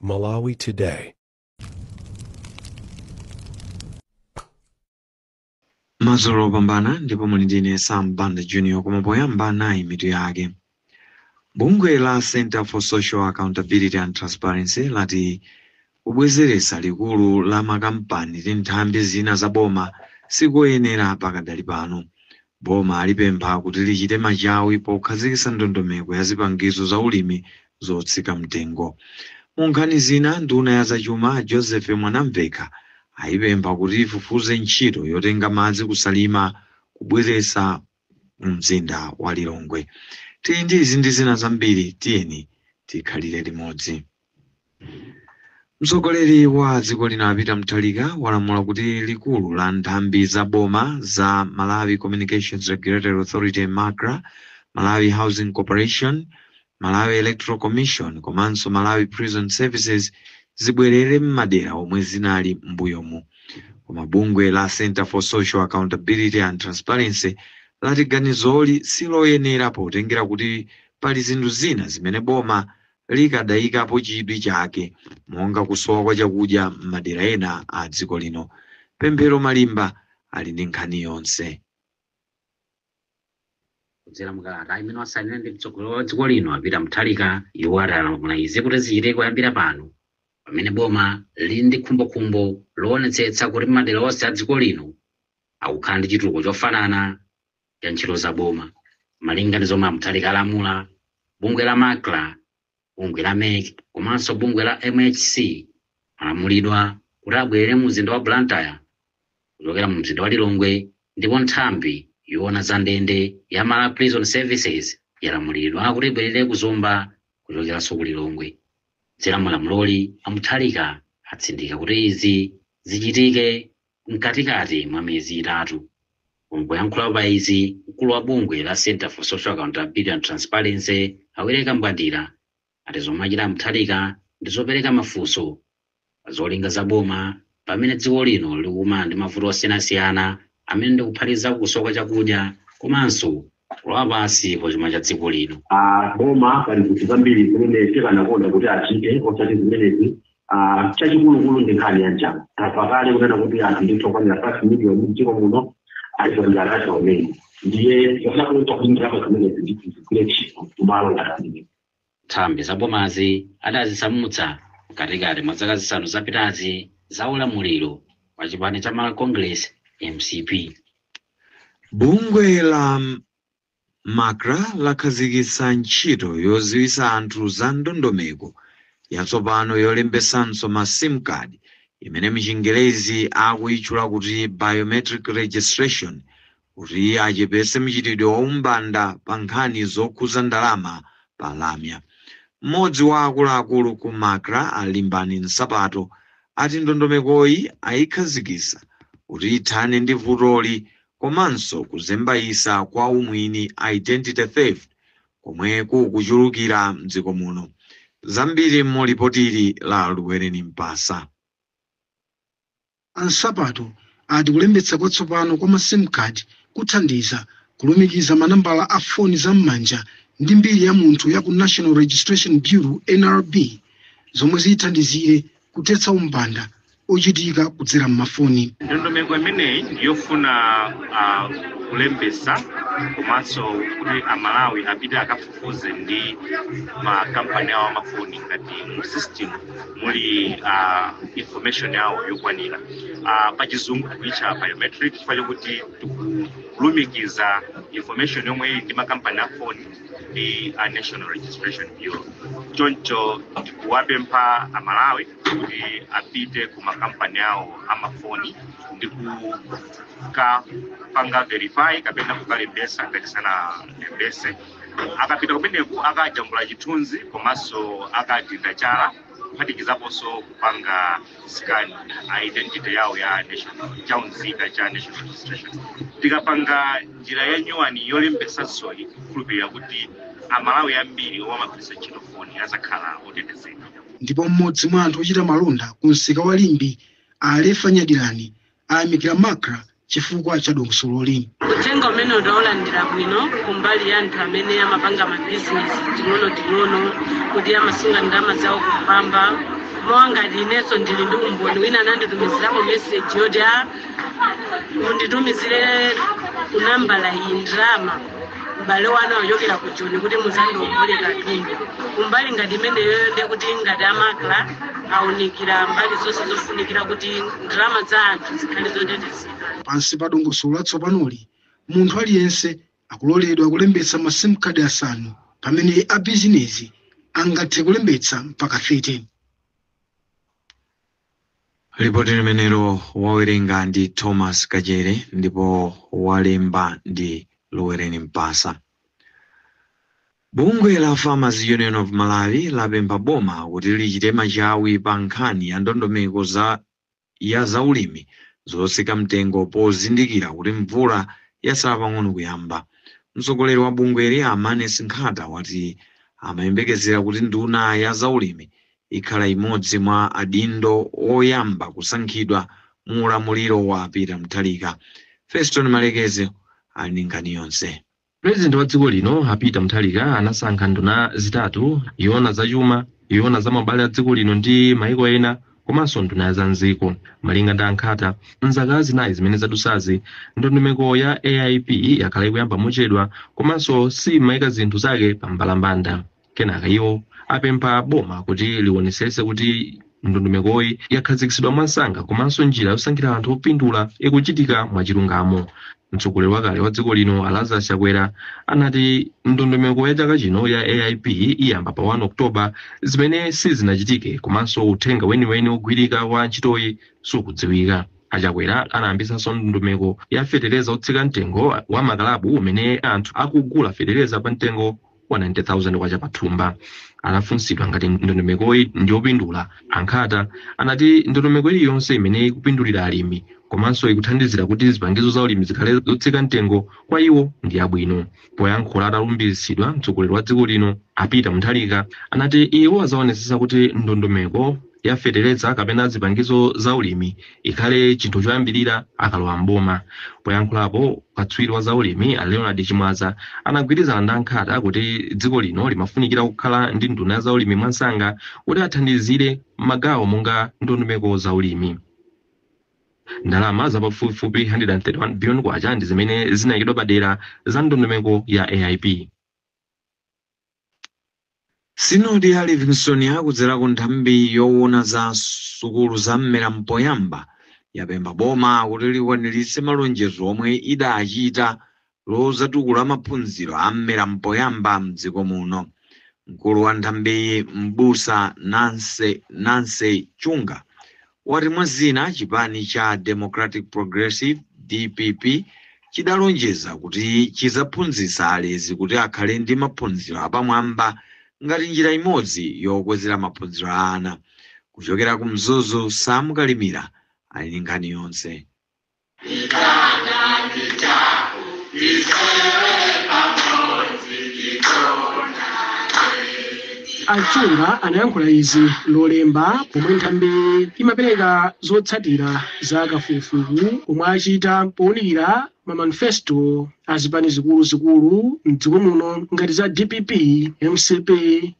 Malawi Today. Madzulo opambana, ndipo muli ndine Sam Banda Junior. Koma poyamba, nayi mitu yake. Bungwe la Center for Social Accountability and Transparency lati kubwezeretsa likulu la makampani ndi nthambi zina za boma sikoyenera pakadali pano. Boma alipempha kuti lichite machawi pokhazikitsa ndondomeko ya zipangizo za ulimi zotsika mtengo. Mu nkhani zina, nduna ya zachuma Joseph Mwanamvekha ayipempha kuti ifufuze ntchito yotenga madzi kuSalima kubweretsa mzinda wa Lilongwe. Tili ndi izi ndi zina zambiri, tiyeni tikhalire limodzi. Mtsogoleri wa dziko lino Peter Mutharika walamula kuti likulu la nthambi za boma za Malawi Communications Regulatory Authority, MACRA, Malawi Housing Corporation, Malawi Electoral Commission komanso Malawi Prison Services zibwerere m'madera omwe zinali m'mbuyomu. Koma bungwe la Center for Social Accountability and Transparency lati ganizoli siloyenera potengera kuti pali zinthu zina zimene boma likadayikapo chidwi chake, monga kusowa kwa chakudya m'madera ena a dziko lino. Pemphero Malimba ali ndi nkhani yonse. Kudzera mukalata imene wasainira ndi mtsogoleri wa dziko lino a Peter Mutharika, iwo atalamula izi kuti zichitike kuyambira pano, pamene boma lili ndi khumbokhumbo loonetsetsa kuti madera onse a dziko lino akukhala ndi chitukuko chofanana cha ntchito za boma. Malinga ndi zomwe a Mutharika alamula, bungwe la MACRA, bungwe la MEC komanso bungwe la MHC alamulidwa kuti abwerere mu mzinda wa Blantyre kuchokera mu mzinda wa Lilongwe, ndipo nthambi yoona za ndende ya Malawi Prison Services yalamulidwa kuti ibwerere ku Zomba kuchokeranso ku Lilongwe. Kudzera mu lamuloli, a Mutharika atsindika kuti izi zichitike mkatikati mwa miyezi 3. Poyankhula pa izi, mkulu wa bungwe la Center for Social Accountability and Transparency, Awere Kambwandira, ati zomwe achita Mutharika ndi zopereka mafunso pa zolinga za boma pamene dziko lino likumana ndi mavuto osiyanasiyana amene ndi kuphatikiza kusowa chakudya komanso kulowa pansi kwa chuma cha dziko lino. Boma pali zinthu zambiri zimene tikanakonda kuti achite, osati zimenezi. Chachikulukulu ndi nkhani ya njala. Tamva kale kunena kuti anthu ndithu okwanira 5 million mdziko muno ali pa njala yachaumene, ndiye tikafuna kuti ndalama zimenezi ndithu zigwire ntchito kumalo ngati amene. Nthambi za bomazi adazisamutsa mkatikati mwa zaka 5 zapitazi za ulamuliro wa chipani cha Malawi Congress, MCP. Bungwe la MACRA lakhazikitsa ntchito yodziwitsa anthu za ndondomeko yatsopano yolembesanso ma SIM card, imene mchingerezi akuyitchula kuti biometric registration, kuti achepetse mchitidwe wa umbanda pa nkhani zokhuza ndalama pa lamya. Mmodzi wa akuluakulu ku MACRA, Alimbani Nsapato, ati ndondomekoyi ayikhazikitsa kuti ithane ndi vutoli komanso kuzembayisa kwa umwini, identity theft, komwe kukuchulukira mdziko muno. Zambiri mu lipotili la Luwereni Mpasa. Ansapato ati kulembetsa kwatsopano kwa ma SIM card kuthandiza kulumikiza manambala a foni zam'manja ndi mbiri ya munthu ya ku National Registration Bureau, NRB, zomwe ziyithandizire kuthetsa umbanda ochitika kudzera m'mafoni. Ndondomeko imeneyi ndiyofuna kulembesa komanso kuti Amalawi apite akafufuze ndi makampani awo amafoni ngati mu system muli information yawo yokwanira. Pachizungu tikuitcha biometric chifukwa chokuti tikulumikiza information yomwe ili ndi makampani a foni ndi a National Registration Bureau. Choncho tikuwapempha Amalawi kuti apite ku makampani awo amafoni ndi kukapanga verify kapena kukalembesa ngati sanalembese. Akapita kumeneku akajambula chithunzi komanso akadinda chala, kuphatikizaponso kupanga scan identity yawo ya national chaunzika cha National Registration. Tikapanga njira ya nyuwani yolembesanso, ikukhulupirira kuti Amalawi ambiri omwe amagwiritsa ntchito foni azakhala otetezeka. Ndipo mmodzi mwa anthu ochita malonda ku msika wa Limbe, Alefa Nyadirani, ayamikira MACRA chifukwa cha dongosololi. Uthenga umene udaulandira bwino kumbali ya anthu amene amapanga mabizinesi ting'onoting'ono, kuti amasunga ndalama zawo kupamba. Mowa ngati inenso ndili ndi umboni, wina ananditumizirako meseji yoti a munditumizire kunambala iyi ndrama, m'bale wanu achokera ku Joni, kuti muzandiwombole katundu. Kumbali ngati imeneyoyo, ndiye kuti ngati a MACRA awunikira mbali zonse zofunikira kuti ndalama za anthu zikhale zotetezeka. Pansi pa dongosolo latsopanoli, munthu aliyense akuloledwa kulembetsa ma SIM card 5, pamene a bizinesi angathe kulembetsa mpaka 13. Ripoti limenelo wawerenga ndi Thomas Kachere ndipo walemba ndi Lowereni Mpasa. Bungwe la Farmers Union of Malawi lapempha boma kuti lichite machawi pa nkhani ya ndondomeko za ya zaulimi zotsika mtengo, pozindikira kuti mvula yasala pang'ono kuyamba. Mtsogoleri wa bungweli, Amanes Nkhata, wati amayembekezera kuti nduna ya zaulimi ikhala imodzi mwa adindo oyamba kusankhidwa mu ulamuliro wa Peter Mutharika. Feston Malekeze ali ndi nkhani yonse. Purezidenti wa dziko lino a Peter Mutharika anasankha nduna zitatu: yoona zachuma, yoona za maubale a dziko lino ndi maiko ena, komanso nduna ya zamdziko. Malinga ndi Ankhata, mzaka 4 zimene zadusazi, ndondomeko ya AIP yakhala ikuyamba mochedwa komanso simayika zinthu zake pa mbalambanda. Kenaka iwo apempha boma kuti liwonesese kuti ndondomekoyi yakhazikitsidwa mwansanga komanso njira yosankhira anthu opindula ikuchitika mwachilungamo. Mtsogoleri wakale wa dziko lino a Lazarus Chakwera anati ndondomeko ya chaka chino ya AIP iyamba pa 1 Oktoba, zimene sizinachitike, komanso uthenga weniweni wogwirika wa ntchitoyi sukudziwika. Achakwera anayambisanso ndondomeko ya fetereza otsika mtengo wa makalabu, umene anthu akugula fetereza pa mtengo wa 90,000 kwacha pathumba. Anafunsidwa ngati ndondomekoyi ndiyopindula, Ankhata anati ndondomeko iliyonse imene ikupindulira alimi komanso ikuthandizira kuti zipangizo za ulimi zikhale zotsika mtengo kwa iwo ndi abwino. Poyankhula atalumbiritsidwa, mtsogoleri wa dziko lino a Peter Mutharika anati iwo azaonetsetsa kuti ndondomeko ya fetereza kapena zipangizo za ulimi ikhale chinthu choyambirira akalowa mboma. Poyankhulapo, katswiri wa zaulimi a Leonard Chimwaza anagwirizana ndi Ankhata kuti dziko lino limafunikira kukhala ndi nduna ya zaulimi mwansanga kuti athandizire magawo monga ndondomeko za ulimi. Ndalama zapafupifupi 131 billion kwacha ndi zimene zinayikidwa padera za ndondomeko ya AIP. Sinodi ya Livingstone, yakudzera ku nthambi yoona za sukulu za mmera mpoyamba, yapempha boma kuti likwaniritse malonjezo omwe idachita lozatukula maphunziro a mmera mpoyamba mdziko muno. Mkulu wa nthambiyi, Mbusa Nancy Chunga, wati mwa zina chipani cha Democratic Progressive, DPP, chidalonjeza kuti chizaphunzitsa alezi kuti akhale ndi maphunziro apamwamba ngati njira imodzi yokwezera maphunziro a ana. Kuchokera ku Mzuzu, Sam Kalimira ali ndi nkhani yonse. Achunga anayankhula izi Lolemba pomwe nthambi imapereka zotsatira za kafukufuku omwe achita powunikira mamanifesto a zipani zikuluzikulu mdziko muno ngati za DPP, MCP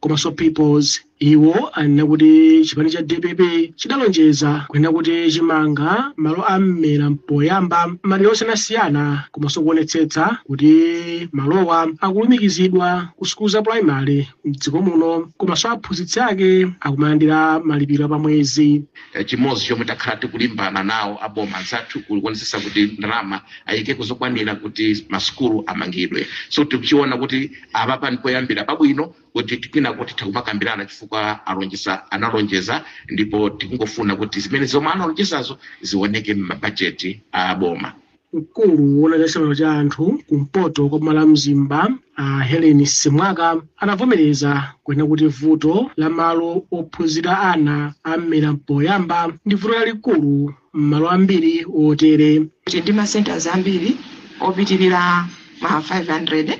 komanso Peoples. Iwo anena kuti chipani cha DPP chidalonjeza kunena kuti chimanga malo a mmera mpoyamba madera osiyanasiyana komanso kuonetsetsa kuti malowa akulumikizidwa ku sukulu za primary mdziko muno komanso aphunzitsi ake akumalandira malipiro pamwezi. Chimodzi chomwe takhala tikulimbana nawo aboma anzathu kuonetsetsa kuti ndalama ayike kuzokwanira kuti masukulu amangidwe. So tikuchiona kuti apa ndipoyambira pabwino kuti tikwina kuti tikumakambirana, chifukwa alonjeza, analonjeza, ndipo tikungofuna kuti zimene zomwe analonjezazo zioneke m'mabajeti a boma. Mkulu woona za chisamaliro cha anthu kumpoto kwa boma la Mzimba, a Helen Simwaka, anavomereza kunena kuti vuto la malo ophunzira ana a mmera mpoyamba ndi vuto lalikulu m'malo ambiri otere. Ndi ma centers ambiri opitirira ma 500,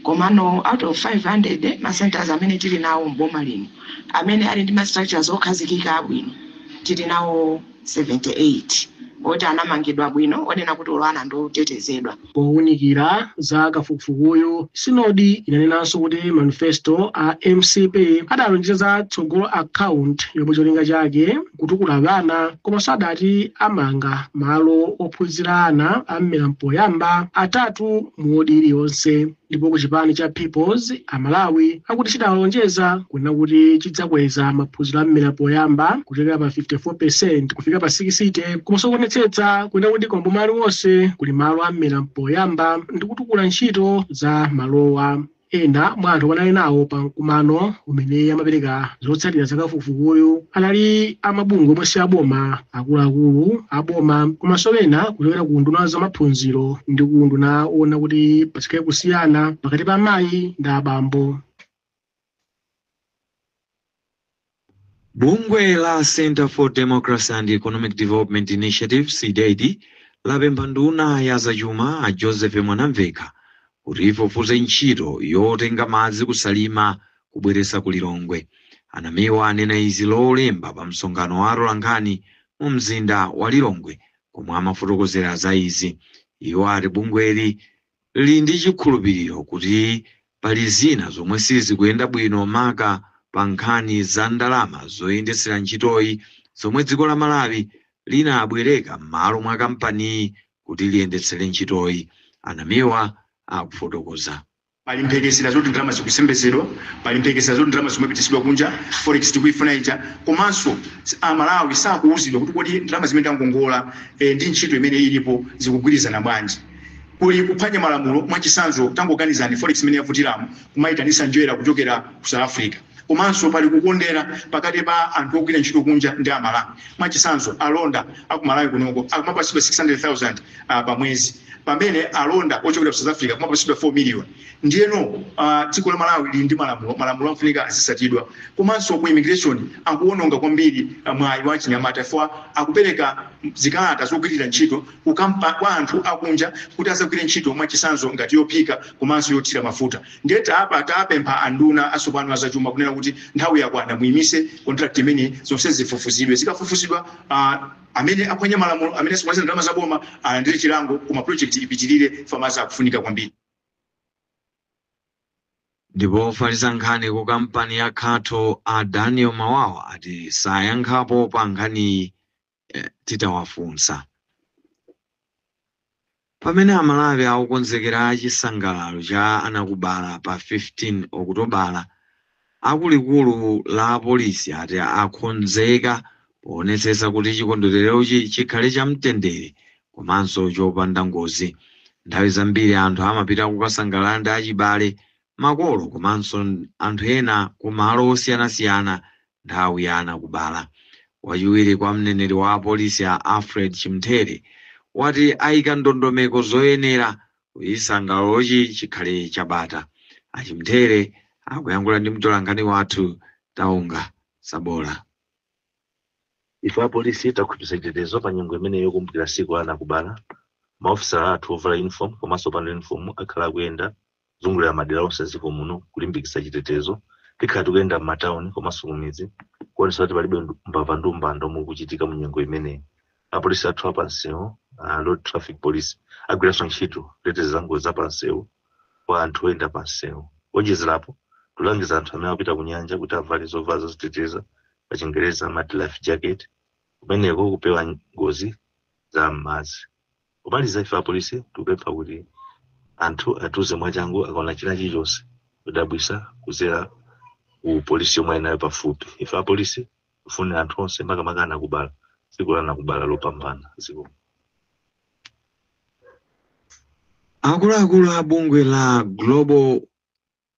komano out of 500 ma centers amene tili nawo mboma lino amene ali ndi ma structures okhazikika abwino, tili nawo 78. Oti anamangidwa bwino, onena kuti ulo ana ndiotetezedwa. Powunikira za kafukufukuyu, sinodi inanenanso kuti manifesto a MCP adalonjeza za Tsogolo Account yomwe cholinga chake kutukula ana, koma sadati amanga malo ophunzira ana a mpoyamba atatu mu wodi iliyonse. Ndipo ku chipani cha Peoples, Amalawi akuti chidalonjeza kunena kuti chidzakweza maphunziro a mmera poyamba kuchokera pa 54% kufika pa 60, komanso kuonetsetsa kunena kuti kumaboma aliwonse kuli malo a mmera poyamba ndi kutukula ntchito za malowa. Ena mwa anthu anali nawo pa mkumano umene amapereka zotsatira za kafukufukuyu anali amabungwe omwe si aboma, akuluakulu aboma, komanso ena kuchokera ku nduna za maphunziro ndi ku nduna ona kuti pasakhale kusiyana pakati pa amayi ndi abambo. Bungwe la Center for Democracy and Economic Development Initiative, CDEDI, lapempha nduna ya zachuma a Joseph Mwanamveka kuti ifufuze ntchito yotenga madzi kuSalima kubweretsa ku Lilongwe. Anamiwa anena izi Lolemba pa msonkhano wa atolankhani mu mzinda wa Lilongwe komwe amafotokozera za izi. Iwo ati bungweli lili ndi chikhulupiriro kuti pali zina zomwe sizikuyenda bwino, maka pa nkhani za ndalama zoyendetsera ntchitoyi zomwe dziko la Malawi linabwereka m'malo mwa kampaniyi kuti liyendetsere ntchitoyi. Anamiwa akufotokoza. Pali mphekesera zoti ndalama zikusembezedwa, pali mphekesera zoti ndalama zimapitisidwa kunja, forex tikuifuna ija, komanso Amalawi sakuwuzidwa kuti kodi ndalama zimene tangongola ndi ntchito imene ilipo zikugwirizana bwanji. Kuli kuphwanya malamulo. Mwachitsanzo, tangoganizani forex imene yavutiramo, kumayitanisa njerwa kuchokera ku South Africa. Komanso pali kukondera pakati pa anthu ogwira ntchito kunja ndi Amalawi. Mwachitsanzo, alonda aku Malawi kunoko akumapasidwa 600,000 pa mwezi, pamene alonda ochokera ku South Africa kumapasidwa 4 million. Ndiyeno dziko la Malawi lili ndi malamulo, malamulo amfunika azisatidwa. Komanso ku immigration akuwononga kwambiri mwayi wa chinyamata, chifukwa akupereka zikalata zogwirira ntchito kukampa kwa anthu akunja kuti azagwire ntchito, mwachitsanzo ngati yophika komanso yothira mafuta. Ndiye tapempha anduna atsopano azachuma kunena kuti nthawi yakwana, muyimise contract imene, zonse zifufuzidwe. Zikafufuzidwa, amene aphwanya malamulo, amene asokoneza ndalama za boma alandire chilango, koma project ipitirire, madzi akufunika kwambiri. Ndipo ofalitsa nkhani ku kampani ya Khato a Daniel Mawawa ati sayankhapo pa nkhaniyi titawafunsa. Pamene Amalawi akukonzekera chisangalalo cha anakubala pa 15 Okutobala, akulikulu la polisi ati akonzeka poonetsetsa kuti chikondwererochi chikhale chamtendere komanso chopanda ngozi. Nthawi zambiri anthu amapita kukasangalala ndi achibale, makolo komanso anthu ena ku malo osiyanasiyana nthawi ya anakubala. Wachiwiri kwa mneneri wa apolisi a Alfred Chimthere wati ayika ndondomeko zoyenera kuti chisangalalochi chikhale chabata. Achimthere akuyankhula ndi mtolankhani wathu Taunga Sabola. Ife apolisi takhwimitsa chitetezo pa nyengo imene yokumbukira tsiku la anakubala. Maofisala athu ovala uniform komanso opanda uniform akhala akuyenda kuzungulira madera onse dziko muno kulimbikitsa chitetezo. Tikhala tikuyenda m'matawuni komanso kumidzi kuonetsa kuti palibe mbava ndi umbanda omwe ukuchitika mu nyengo imeneyi. Apolisi athu apansewu, Road Traffic Police, agwiranso ntchito kuteteza ngozi zapansewu kwa anthu oyenda pansewu. Kuonjezerapo, kulangiza anthu amene akupita ku nyanja kuti avale zovala zoziteteza, pa Chingereza amati life jacket, kumeneko kupewa ngozi za m'madzi. Pomaliza, ife apolisi tikupempha kuti anthu atiuze mwachangu akaona china chilichonse kudabwisa kudzera ku polisi yomwe ali nayo pafupi. Ife apolisi tifunira anthu onse, makamaka anakubala, tsiku la anakubala lopambana. Zikomo. Akuluakulu a bungwe la Global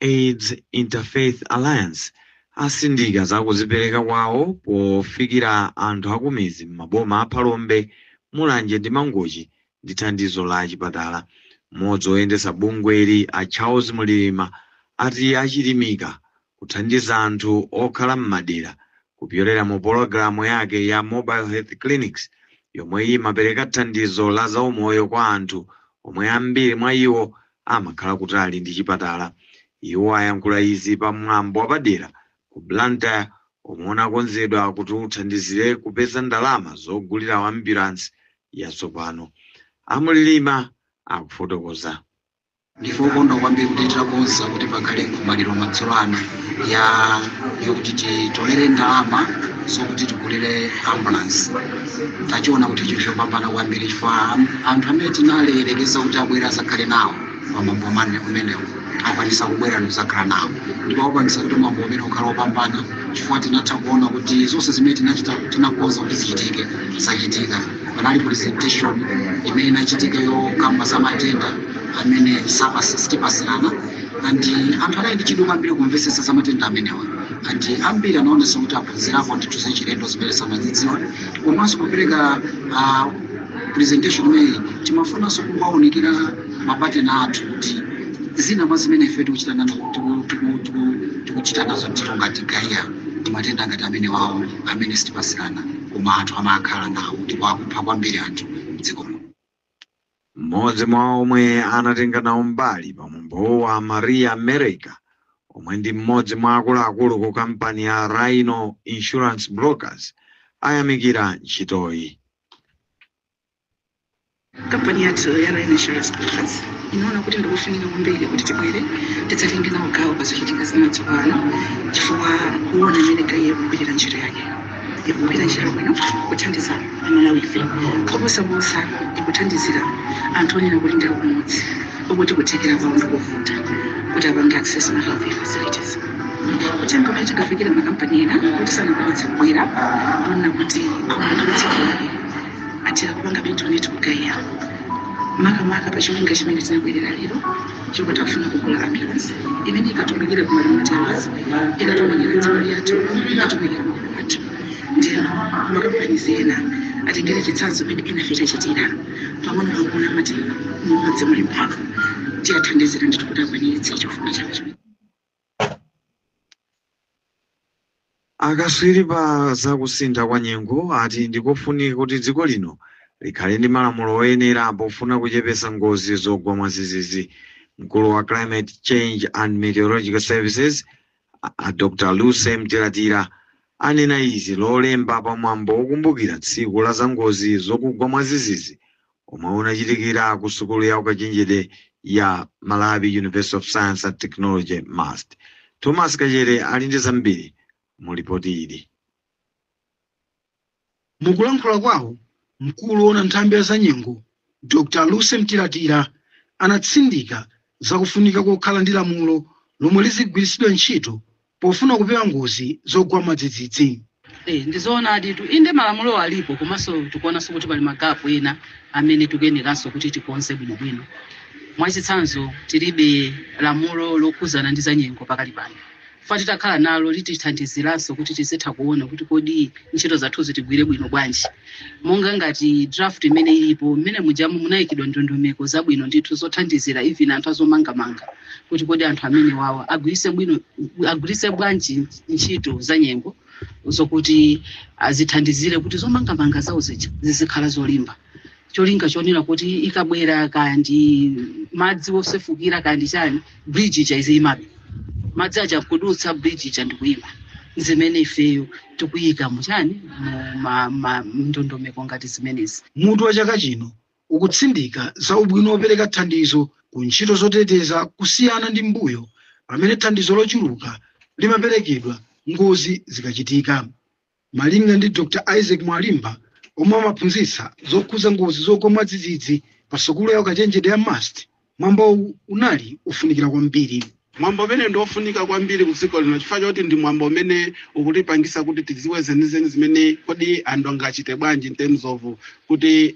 AIDS Interfaith Alliance asindika za kuzipereka kwawo pofikira anthu akumidzi m'maboma a Phalombe, Mulanje ndi Mangochi ndi thandizo la chipatala. Mmodzi oyendetsa bungweli a Charles Mulilima ati achilimika kuthandiza anthu okhala m'madera kupyolera mu pologalamu yake ya Mobile Health Clinics yomwe imapereka thandizo la zaumoyo kwa anthu omwe ambiri mwa iwo amakhala kutali ndi chipatala. Iwo ayankhula izi pa mwambo wapadera ku Blantyre omwe unakonzedwa kuti uthandizire kupeza ndalama zogulira ambulance. Yatsopano. Amulilima akufotokoza. Ndife okondwa kwambiri kuti titakonza kuti pakhale nkhomaliro madzulo ano ya yokuti titolere ndalama zokuti tigulire ambulance. Tachiona kuti chinthu chopambana kwambiri, chifukwa anthu amene tinalerekeza kuti abwere azakhale nawo pamwambo umenewu akwanisa kubwera ndikuzakhala nawo, ndipo akupangisa kuti mwambo umene ukhala wopambana, chifukwa tinatha kuona kuti zonse zimene tinachita, tinakonza kuti zichitike, zachitika. Panali presentation imene inachitika yokamba za matenda amene sitipasirana, and anthu anali ndi chidwi kwambiri kumvetsetsa za matenda amenewa, and ambiri anaonesa kuti aphunzirapo ndithu zachilendo zimene samazidziwa. Komanso kupereka presentation imeneyi, timafunanso kuwaunikira mapartner athu kuti zina mwa zimene ife tikuchita nazo, tikuchita nazo ntchito ngati GAIA, ndi matenda ngati amene wawo amene sitipasirana koma anthu amakhala nawo ndipo akupha kwambiri anthu mdziko muno. Mmodzi mwa omwe anatenga nawo mbali pamwambowo wa Maria America, omwe ndi mmodzi mwa akuluakulu ku kampani ya Rhino Insurance Brokers, ayamikira ntchitoyi. Kampani yathu ya Rhino Insurance Brokers inaona kuti ndikufunika kwambiri kuti tibwere tidzatenge nawo gawo pa zochitika zinatsopano, chifukwa kuona imene GAIA ikugwirira ntchito yake, ikugwira ntchito bwino kuthandiza Amalawi ife, koposaposa ikuthandizira anthu onena kuti ndi akumudzi, okuti kuthekera kwawo ndikovuta kuti apange access ma health facilities. Uthenga umene tingafikire makampani ena kuti sanakwanitse kubwera, onena kuti aonetsetserere athera kupanga donate ku GAIA, makamaka pa cholinga chimene tinabwerera lero, chomwe takufuna kugula ambulance imene ikatumikire ku remote areas, ikatumikira dziko lathu, ikatumikira makolo athu. Ndiyeno makampanizi ena atengere chitsanzo pamene ena ife tachitira pang'ono pang'ono, amati mumodzi muli mphamvu. Tiyathandizira ndithu kuti akwaniritse chofuna chawo chimene. Akaswiri pa zakusintha kwa nyengo ati ndikofunika kuti dziko lino likhale ndi malamulo oyenera pofuna kuchepetsa ngozi zogwa mwadzidzidzi. Mkulu wa Climate Change and Meteorological Services, a Dr Lucy Mtilatila, anena izi Lolemba pamwambo wokumbukira tsiku la zangozi zokugwa mwadzidzidzi omwe unachitikira ku sukulu ya ukachenjede ya Malawi University of Science and Technology, MUST. Thomas Kachere ali ndi zambiri mu ripoti ili. Mukulankhula kwawo, mkulu wona nthambi ya zanyengo Dr Lucy Mtilatila anatsindika zakufunika kokhala ndi lamulo lomwe lizigwiritsidwa ntchito pofuna kupewa ngozi zogwa mwadzidzidzi. Ndizoona aditu, inde, malamulo alipo, komanso tikuonanso kuti pali magapu ena amene tikuyeneranso kuti tikonze bwinobwino. Mwachitsanzo, tilibe lamulo lokhuzana ndi zanyengo pakali pano. Fa titakhala nalo, litithandiziranso kuti tizitha kuona kuti kodi ntchito zathuzi tigwire bwino bwanji. Monga ngati draft imene ilipo, mmene mujamu munayikidwa ndondomeko zabwino ndithu zothandizira even anthu azomangamanga, kuti kodi anthu amene wawa agwiritse bwino, agwiritse bwanji ntchito za nyengo zokuti azithandizire kuti zomangamanga zawo zija zizikhala zolimba, cholinga chonena kuti ikabwera kaya ndi madzi osefukira kaya ndi chani, bridge ija iziyimabe, madzi aja kudutsa, bridge ija ndikuyima. Zimene ifeyo tikuyika muchani, mu ndondomeko ngati zimenezi. Mutu wa chaka chino ukutsindika za ubwino wopereka thandizo ku ntchito zoteteza, kusiyana ndi mbuyo pamene thandizo lochuluka limaperekedwa ngozi zikachitika. Malinga ndi Dr Isaac Mwalimba, omwe amaphunzitsa zokhuza ngozi zogwa mwadzidzidzi pa sukulu ya ukachenjede ya MUST, mwambowu unali ufunikira kwambiri. Mwambo umene ndi ofunika kwambiri ku dziko lino, chifukwa choti ndi mwambo umene ukutipangisa kuti tidziwe zenizeni zimene kodi anthu angachite bwanji in terms of kuti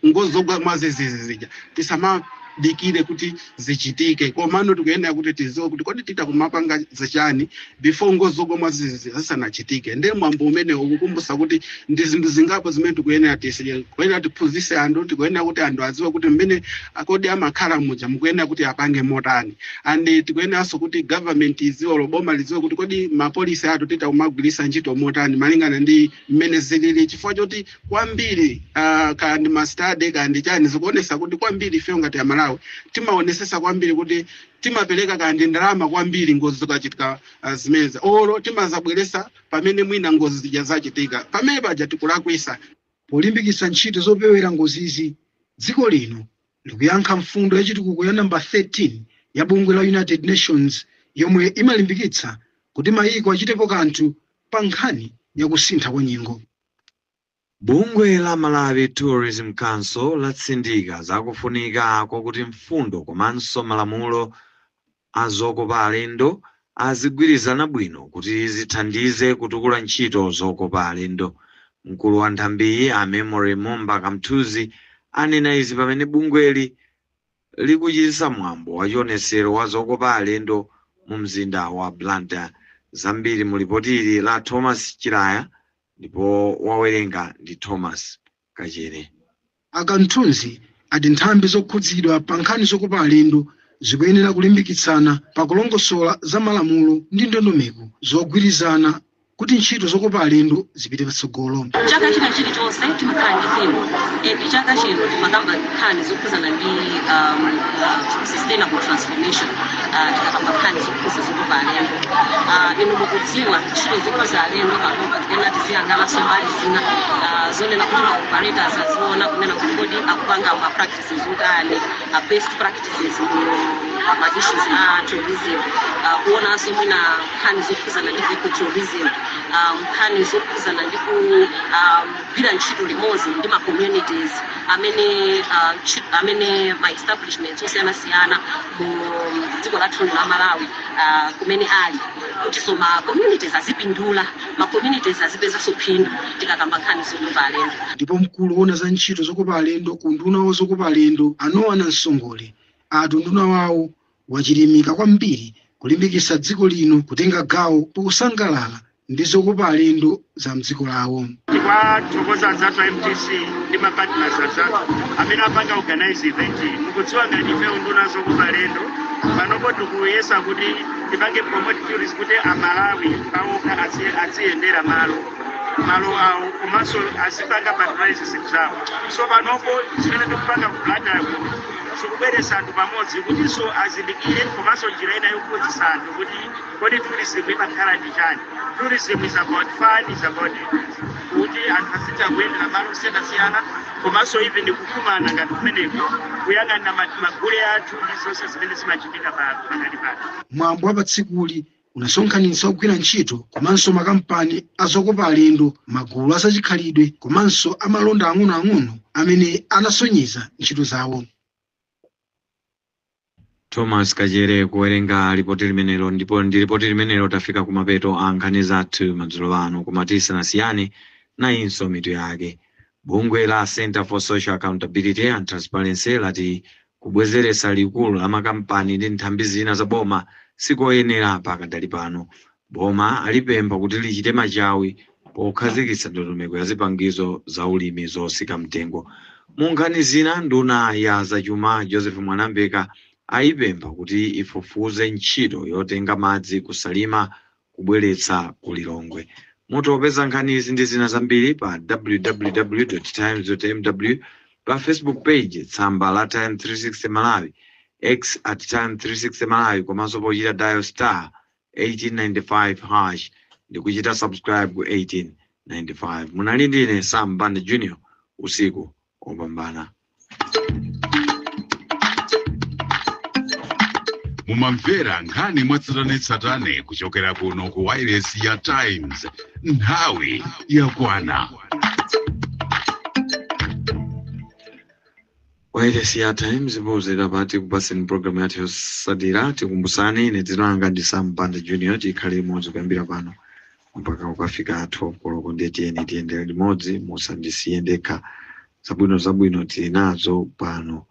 ngozi zogwa mwadzidzidzi zija tisamadikire kuti zichitike, komano tikuyenera kuti tidziwe kuti kodi tita kumapanga zichani before ngozi zogwa mwadzidzidzi zisanachitike. Ndiye mwambo umene ukukumbutsa kuti ndi zinthu zingapo zimene tikuyenera tikuyenera tiphunzitse anthu, tikuyenera kuti anthu adziwe kuti mmene kodi amakhala muja mukuyenera kuti apange motani, and tikuyeneranso kuti government idziwe, olo boma lidziwe kuti kodi mapolicy athu tita kumagwiritsa ntchito motani malingana ndi mmene zilili, chifukwa choti kwambiri kaya ndi mastudy kaya ndi chani, zikuonesa kuti kwambiri ifeyo ngati Amalawi timaonesesa kwambiri kuti timapereka kaya ndi ndalama kwambiri ngozi zikachitika, zimenezi olo timazabweresa pamene mwina ngozi zija zachitika, pamene paja tikulakwisa. Polimbikitsa ntchito zopewera ngozizi, dziko lino likuyankha mfundo yachitukuko ya namba 13 ya bungwe la United Nations, yomwe imalimbikitsa kuti mayiko achitepo kanthu pa nkhani yakusintha kwa nyengo. Bungwe la Malawi Tourism Council latsindika zakufunika kwakuti mfundo komanso malamulo azokopa alendo azigwirizana bwino kuti zithandize kutukula ntchito zokopa alendo. Mkulu wa nthambiyi, a Memory Mumba Kamthuzi, anena izi pamene bungweli likuchititsa mwambo wa chionesero wa zokopa alendo mu mzinda wa Blantyre. Zambiri mu lipotili la Thomas Chilaya, ndipo wawerenga ndi Thomas Kachere. Akanthunzi ati nthambi zokhudzidwa pa nkhani zokopa alendo zikuyenera kulimbikitsana pakulongosola za malamulo ndi ndondomeko zogwirizana kuti ntchito zokopa alendo zipite patsogolo. Chaka china chilichonse timakhala ndi theme, and chaka chino timakamba nkhani zokhuzana ndi sustainable transformation. Tikakamba nkhani zokhuza zokopa alendo, inu mukudziwa ntchito zokhuza alendo panopa tikuyenera tiziyang'ananso mbali zina zonena kuti ma operators aziona kunena kuti kodi akupanga ma practices otani, best practices mu ma issues a tourism, kuonanso mwina nkhani zokhuzana ndi ecotourism, nkhani zokhuzana ndi kugwira ntchito limodzi ndi ma communities amene amene ma establishments osiyanasiyana mu dziko lathu la Malawi kumene ali, kutinso ma communities azipindula, ma communities azipezanso phindu tikakamba nkhani zokopa alendo. Ndipo mkulu woona za ntchito zokopa alendo ku unduna wa zokopa alendo, a Noah Nansongole, ati unduna wawo wachilimika kwambiri kulimbikitsa dziko lino kutenga gawo pokusangalala ndi zokopa alendo za mdziko lawo. Tikwathokoza anzathu a MTC ndi ma partners anzathu amene apanga organize event iyi. Mukudziwa ngati ife unduna zokopa alendo panopo tikuyesa kuti tipange promote tourism, kuti Amalawi paokha aziyendera malo awo komanso azipanga patronize zinthu zawo. So panopo zimene tikupanga ku Blantyre kuno zikubweretsa anthu pamodzi kutinso azindikire, komanso njira ina yophunzitsa anthu kuti kodi tourism imakhala ndi chani. Tourism is about fun, is about kuti anthu azitha kuyendera malo osiyanasiyana, komanso even kukumana ngati kumeneko, kuyang'ana magule athu ndi zonse zimene zimachitika pakati pathu. Mwambo wa patsikuli unasonkhanitsa ogwira ntchito komanso makampani azokopa alendo, magulu azachikhalidwe komanso amalonda ang'onoang'ono amene anasonyeza ntchito zawo. Thomas Kachere kuwerenga ripoti limenelo. Ndipo ndi ripoti limenelo tafika kumapeto a nkhani zathu madzulo ano, koma tisanasiyane, nayinso mitu yake. Bungwe la Center for Social Accountability and Transparency lati kubwezeretsa likulu la makampani ndi nthambi zina za boma sikoyenera pakadali pano. Boma alipempha kuti lichite machawi pokhazikitsa ndondomeko ya zipangizo za ulimi zosika mtengo. Mu nkhani zina, nduna ya zachuma Joseph Mwanamveka ayipempha kuti ifufuze ntchito yotenga madzi kuSalima kubweretsa ku Lilongwe. Mutopeza nkhani izi ndi zina zambiri pa www.times.mw, pa Facebook page tsamba la Time 360 Malawi, X @Time360 Malawi, komanso pochita dial *1895# ndi kuchita subscribe ku 1895. Munali ndine Sam Banda Junior. Usiku opambana. Mumamvera nkhani mwatsatanetsatane kuchokera kuno ku wireless ya Times. Nthawi yakwana. Wireless ya Times pozera pati kupaseni program yathu yotsatira. Tikumbusani, ine dzina langa ndi Sam Banda Junior. Tikhale limodzi kuyambira pano mpaka ukafika 12 koloko. Ndiye tiyeni tiyendere limodzi, musandisiye ndekha. Zabwino zabwino tili nazo pano.